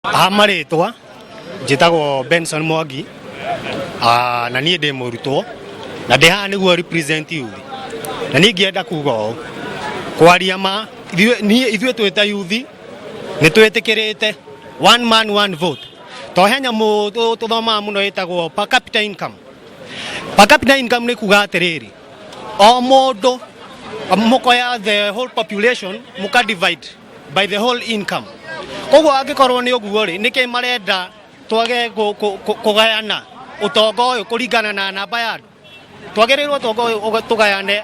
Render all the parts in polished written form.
Ha marĩtwa njĩtagwo Benson Mwangi, na niĩ ndĩ mũrutwo na ndĩ haha nĩguo represent youth. Na niĩ ingĩenda kuga ũũ, kwaria ma, ithuĩ twĩ ta youth nĩ twĩtĩkĩrĩte one man one vote, to he nyamũ tũthomaga mũno ĩtagwo per capita income. Per capita income nĩ kuga atĩrĩrĩ, o mũndũ mũkoya the whole population, mũka divide by the whole income. Koguo angĩkorwo nĩ ũguo rĩ, nĩkĩ marenda twage kũgayana ũtonga ũyũ kũringana na namba ya andũ? Twagĩrĩirwo ũtonga ũyũ tũgayane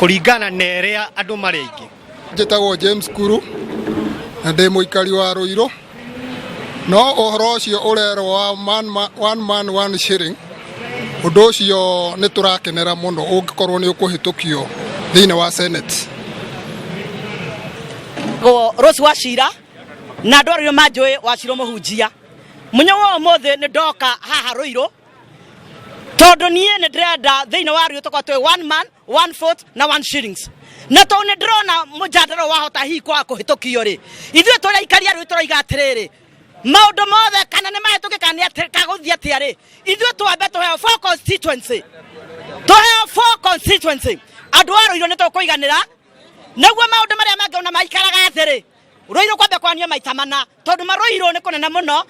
kũringana na ĩrĩa andũ marĩ aingĩ. Njĩtagwo James Kuru na ndĩ mũikari wa Rũirũ. No ũhoro ũcio ũrerwo wa one man one shilling, ũndũ ũcio nĩ tũrakenera mũno ũngĩkorwo nĩ ũkũhĩtũkio thĩinĩ wa Senate. Go Rose Wachira na andũ arĩa manjũĩ Wachira mũhunjia mũnyo wa ũmũthĩ. Nĩ ndoka haha Rũirũ tondũ niĩ nĩ ndĩrenda thĩinĩ wa Rũirũ tũkorwo twĩ one man one vote na one shillings, na tondũ nĩ ndĩrona mũjadara wahota hihi kwaga kũhĩtũkio rĩ, ithuĩ tũrĩa aikari a Rũirũ tũroiga atĩrĩrĩ, maũndũ mothe kana nĩ mahĩtũke kana nĩ kagũthiĩ atĩa rĩ, ithuĩ twambe tũheo four constituency, tũheo four constituency. Andũ a Rũirũ nĩ tũkũiganĩra nĩguo maũndũ marĩa mangĩ ona maikaraga thĩ rĩ, Rũirũ kwambe kwanio maita mana, tondũ marũirũ nĩ kũnene mũno.